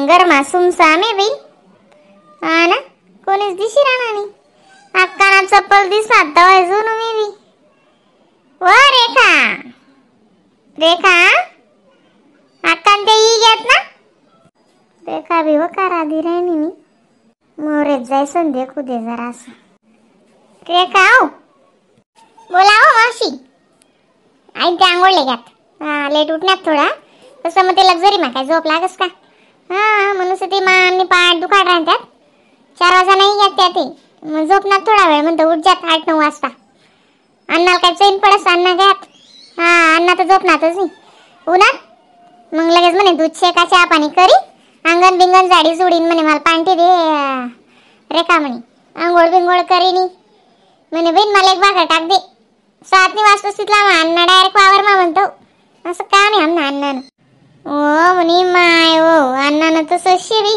गरमा सुमसामे बाई. हा ना कोणीच दिशी राहणार नाही. अक्काना चप्पल दिसतात तवाय जुनू मी बी. व रेखा रेखा अक्कान ते ई घेत ना. रेखा बी व काराधी राहिनी मी मोरेत जायचं देखू दे जरासं. रेखा हो बोला हो मावशी. आई ते आंघोळले घ्यात. हा लेट उठण्यात थोडा तसं मग ते लक्झरी मा काय झोप लागस का. हा म्हणून ते मान पाठ दुखाड राहतात. 4 वाजता नाही घ्यात त्या ते मग झोपणार थोडा वेळ म्हणतो उठ जात 8-9 वाजता. अण्णाला काय चैन पडस अण्णा घ्यात. हा अण्णा तर झोपणारच नाही उन्हात. मग लगेच म्हणे दूध शेका चहा पाणी करी अंगण बिंगण जाडी जुडीन म्हणे मला पांठी दे रेखा म्हणे आंघोळ बिंगोळ करीनी म्हणे बहीण मला एक भाकर टाक दे. 7 वाजता तिथला अण्णा डायरेक्ट वावर मा म्हणतो. असं का नाही आमना अण्णानं. ओ म्हणे माय ओ अण्णानं तसं शिवी.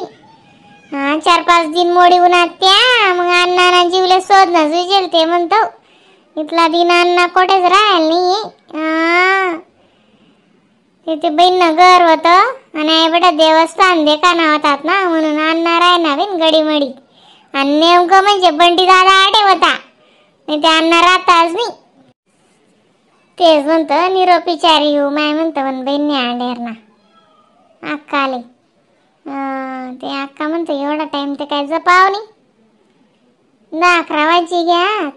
हा 4-5 दिन मोडी उन्हात त्या मग अण्णाना जीवले शोधणं जुजेल ते म्हणतो. इथला दिन अण्णा कोठेच राहील नाही. हा तिथे बहीण घर होतं आणि आई बेटा देवस्थान देखा नावतात ना म्हणून अण्णा राहणार बिन गडीमडी. आणि नेमकं म्हणजे बंटी दादा आडे होता नाही ते अण्णा राहताच नाही. तेच म्हणतं निरोपी चारी येऊ माय म्हणतं पण बहीण आणेर ना अक्का आले. ते अक्का म्हणतं एवढा टाइम ते काय जपाव नाही. 10-11 वाजची घ्यात.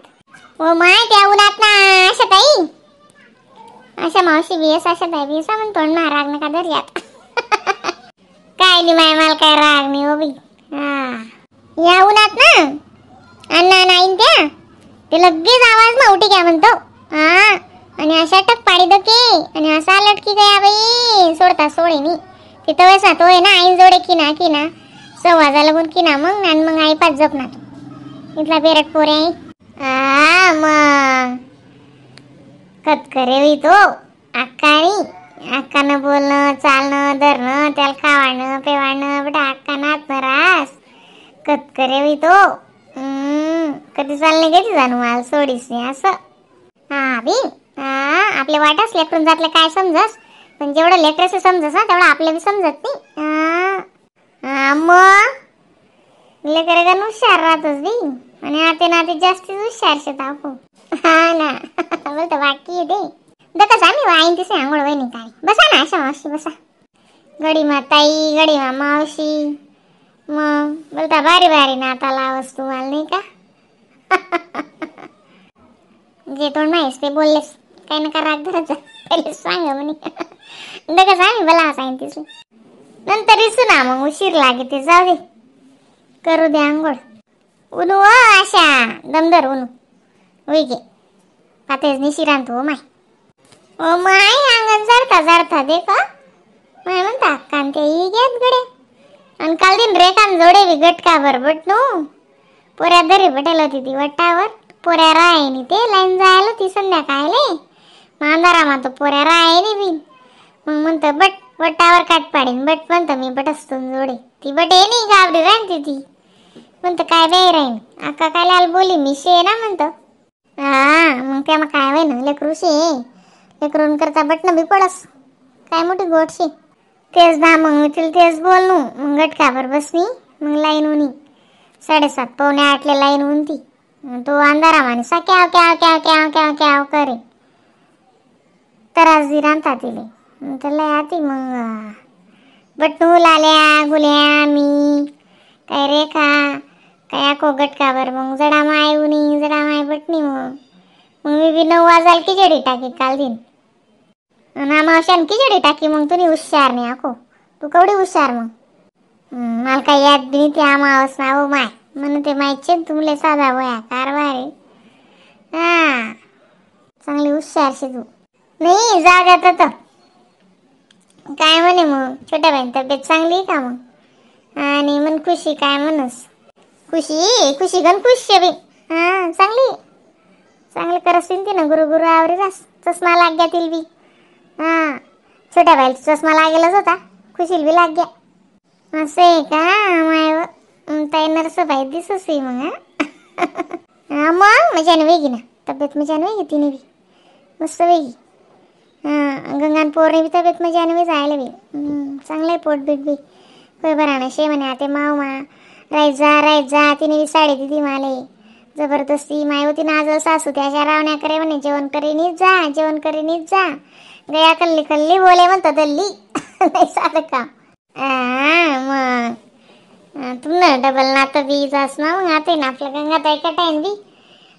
ओ my त्या उन्हात ना आशा ताई अशा मावशी बी अशा ताई बी असा म्हणतो ना राग नका धरयात. काय नाही माय मला काय राग नाही हो बाई. हा या उन्हात ना अण्णा नाही त्या ते लगेच आवाज मा उठी घ्या म्हणतो. हा आणि अशा टक पाडी दके आणि असा लटकी गया बाई सोडता सोडे नी तिथं वेळेस तो आहे ना आईन जोडे की ना की ना 1.25 लागून की ना मग आणि मग आई पाच जपणार तो इथला बेरट पोरे आहे. आ मग कतकरे तो अक्कानी अक्कानं बोलणं चालणं धरणं त्याला खावाणं पेवाणं बेटा अक्का नात रास कतकरे तो. कधी चालणे कधी जाणू मला सोडीस नाही असं. हा बी हा आपले वाटच लेकरून जातले काय समजस पण जेवढं लेकरं समजस ना तेवढं आपल्या बी समजत नाही. हा मग लेकर का हुशार राहतोस बी आणि आते नाते जास्तीच हुशार शेत आपो. हा ना बोलतो बाकी दे दकस आम्ही वाईन तिसे आंघोळ वहिनी काय बसा ना अशा मावशी बसा गडीमा ताई गडीमा मावशी मग बोलता भारी भारी नाताला आवाज तुम्हाला नाही का. जे तोंड माहीस ते बोललेस काही नका राग धरायचा पहिले सांगा म्हणे. दकस आम्ही बोला सांग तिसले नंतर इसू ना मग उशीर लागे ते जाऊ दे करू दे आंघोळ. उनू ओ आशा दमदर उनू होई गे पातेज निशिरांत हो my. O my अंगण जाडता जाडता दे का माय म्हणता अक्कान ते ई घेत गडे. आणि काल दिन रेखान जोडे बी गटका बरबट नो पोऱ्या दरी बटेल होती ती वट्टावर पोऱ्या रायनी ते लाईन जायला ती संध्याकाळले मग अंधारामा तो पोऱ्या रायनी बी मग म्हणतं बट वट्टावर काट पाडीन बट म्हणतं मी बट असतो जोडे ती बट ये नाही गावडी राहते ती म्हणतं काय बाई राहीन अक्का काय लाल बोली मी शे ना म्हणतं. हा मग त्या मग काय होय ना लेकरू शे लेकरून करता बटणं बी पडस काय मोठी गोट शे. तेच ना मग मी तिला तेच बोलणू मग गटकावर बसनी मग लाईन उनी 7:30 7:45 लाईन होऊन ती तो अंधारा माणसा क्याव क्याव क्याव क्याव क्याव क्याव करे त्रास दी राहता तिले तर लय आती मग बटनू लाल्या गुल्या मी काय रेखा काय आको गटकावर मग जडा माय उनी जडा माय बटनी मग मग मी बी 9 वाजाल खिचडी टाकी काल दिन आणि मावशान खिचडी टाकी मग तुम्ही हुशार नाही आको तू कवडी हुशार मग मला काय याद बी नाही ते आमावस ना हो माय म्हणून ते माहिती तुमले साधा वया कारभार आहे. हा चांगली हुशार शे तू नाही जा जात तर काय म्हणे मग छोट्या बहीण तब्येत चांगली आहे का मग आणि मन खुशी काय म्हणस खुशी खुशी गण खुश आहे बाई. हा चांगली चांगलं करत ती ना गुरु गुरु आवरे जास चष्मा लाग गया तिल बी. हा छोट्या बाईला चष्मा लागेलच होता खुशील बी लाग गया असं आहे का माय ताई नरस बाई दिसस मग. हा मग मजाने वेगी ना तब्येत मजाने वेगी तिने बी मस्त वेगी. हां गंगान पोरने बी तब्येत मजाने बी जायला बी चांगलं आहे पोट बीट बी. होय बरं शे म्हणे आता माव मा राहायचा राहायचा. तिने बी साडी दिली माले जबरदस्ती. माय होती ना आज सासू त्याच्या रावण्या करे म्हणे जेवण करीनीच जा, जेवण करीनीच जा. गया कल्ली कल्ली बोले म्हणतो दल्ली. नाही साधं काम. मग तुम ना डबल नातं बी जास ना मग आता ना आपल्या गंगाताई कटाईन बी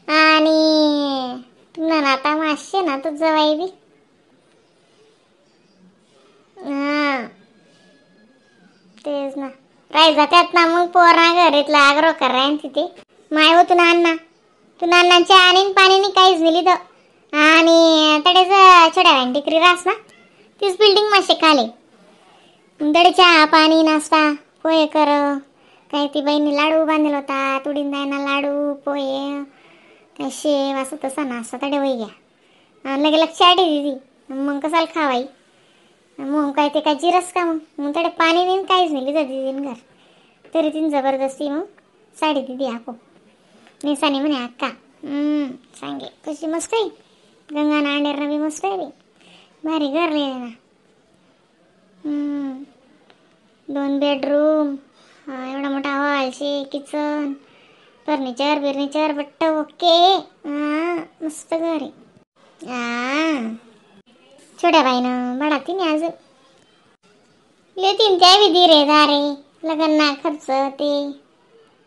आणि तुम नाता माशे ना तू जवाई बी. हा तेच ना राहायचा त्यात ना मग पोरा घरीतला आग्रह करायन तिथे. माय हो तू नाना तू नानाच्या आणि पाणी काहीच नेली तर आणि तडेच छोट्या वाईन टिकरी रास ना तीच बिल्डिंग माशे खाले. तडे चहा पाणी नाश्ता पोहे कर काय ती बहिणी लाडू बांधला होता तुडीन जायना लाडू पोहे काय शेव असं तसा नाश्ता तडे वही घ्या. लगे लक्ष आडी दिदी मग कसाला खावाई मग काय ते काय जिरस का मग मग तडे पाणी नाही काहीच नाही लिहिलं दिदीन घर तरी तीन जबरदस्ती मग साडी दिदी आको निसानी म्हणे अक्का. सांगे कशी मस्त आहे गंगा नांडेर बी मस्त आहे बी भारी घर लिहिले ना. 2 बेडरूम एवढा मोठा हॉल शे किचन फर्निचर बिर्निचर बट्ट ओके. हा मस्त घर आहे. हा छोट्या बाईनं बडा तिने अजून लेतीन त्या बी धीरे धारे लग्न ना खर्च ते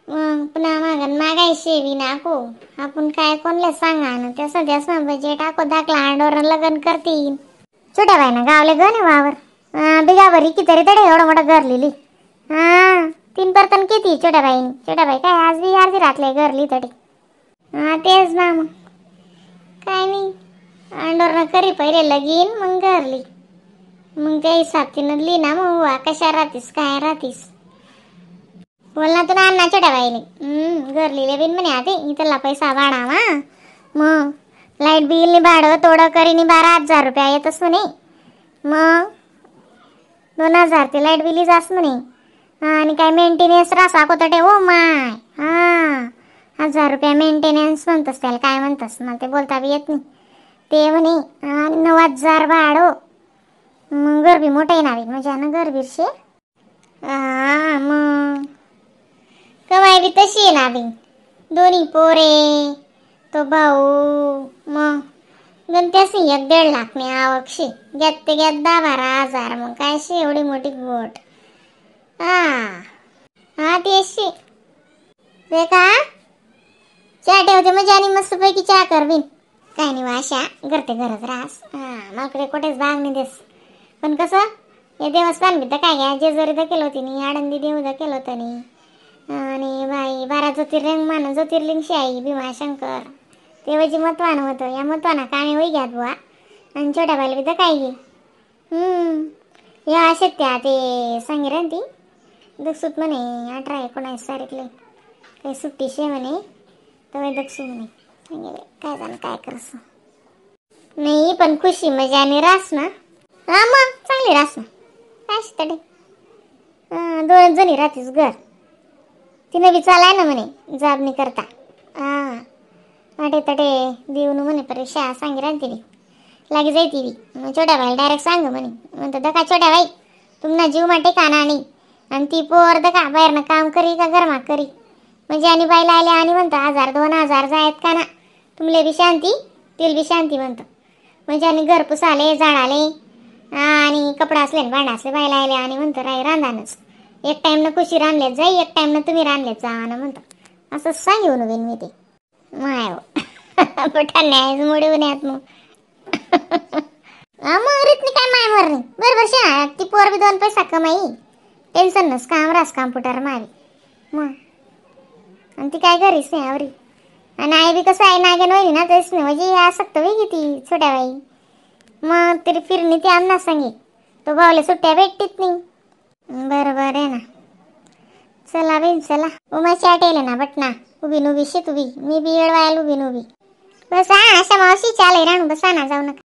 मग पुन्हा मागन मागायचे बी नाको आपण काय कोणले सांगा ना त्यास त्यास बजेट आको दाखला अंडोर लग्न करतील. छोट्या बाईनं गावले ग ना वावर बिगाभर की तरी तडे एवढं मोठं घर लिहिली. हा 3 परतन किती छोट्या बाईनी. छोट्या बाई काय आज बी अर्धी रातले घरली तडे. हा तेच ना मग काय नाही अंडोर करी पहिले लगीन मग घरली मग त्या हिसाब ली ना मग कशा राहतीस काय राहतीस. बोल ना तुला अण्णा छोट्या बाईने घर लिहिले बिन म्हणे आधी इथला पैसा भाडा मा मग लाईट बिल भाडं तोडं करीनी 12,000 रुपया येतच म्हणे. मग 2,000 ते लाईट बिल जास म्हणे आणि काय मेंटेनन्स रासा कोतटे हो माय. हा 1,000 रुपया मेंटेनन्स म्हणतस त्याला काय म्हणतस मला ते बोलता बी येत नाही ते म्हणे. आणि 9,000 भाडं मग घर बी मोठं आहे ना म्हणजे ना घर बिरशे. हा मग कमाई बी तशी आहे ना बी दोन्ही पोरे तो भाऊ मग गणत्यास 1-1.5 लाख नाही आवकशे घ्यात ते घ्यात 10-12 हजार मग काय शे एवढी मोठी गोट. हा हा तेच शे रे का चहा ठेवते म्हणजे आणि मस्तपैकी चहा कर बिन काय नाही अशा करते घरात रास. हा मला कुठेच भाग नाही देस पण कसं हे देवस्थान बी तर काय घ्या जेजुरी तर केलं होती नी आळंदी देव तर केलं होतं नी आणि बाई 12 ज्योतिर्लिंग मान ज्योतिर्लिंग शाही भीमाशंकर तेव्हाची मतवान होतं या मतवाना कामे होई घ्यात बुवा आणि छोट्या बाईला बी तर काय घे. या अशा त्या ते सांगे ती दक्षूत म्हणे 18-19 तारीखले काही सुट्टी शे म्हणे तेव्हा दक्षू म्हणे सांगे काय जाण काय करस नाही पण खुशी मजाने रास ना. हा मग चांगली रास ना काय तडे 2 जणी राहतीस घर तिनं बी चालाय ना म्हणे जाबणी करता. हा आठे तटे देऊन म्हणे परीक्षा सांगे राहते ती लागे जाई ती बी मग छोट्या बाईला डायरेक्ट सांग म्हणे म्हणतो दका छोट्या बाई तुम्हाला जीव माटे काना नाही आणि ती पोर दका बाहेरनं काम करी का घरमा करी म्हणजे आणि बाईला आले आणि म्हणतो 1,000-2,000 जायत का ना तुमले बी शांती तिल बी शांती म्हणतो म्हणजे आणि घर पुसाले झाडाले आणि कपडा असले भांडा असले बाईला आले आणि म्हणतो राई रांधानच एक टाईम ना खुशी रांधले जाई एक टाईम ना तुम्ही रांधले जा ना म्हणतो असं सांगून बिन मी ते माय पठाण मोडे उन्हात मग. मग रीतनी काय माय मरणी बरोबर शे ती पोर बी 2 पैसा कमाई टेन्शन नस काम रास कॉम्प्युटर मावी मग आणि ती काय घरीच नाही आवरी आणि आई बी कसं आहे नागेन होईल ना तेच नाही म्हणजे आसक्त होई ती छोट्या बाई मग तरी फिरणी ती आमना सांगे तो भावले सुट्ट्या भेटतीत नाही. बरोबर आहे ना चला बेन चला उमा चाटेल ना बटना उभी नुबी शेत उभी मी बी येडवायला उभी नुबी बस. हा अशा मावशी चालेल राणू बसा ना जाऊ नका.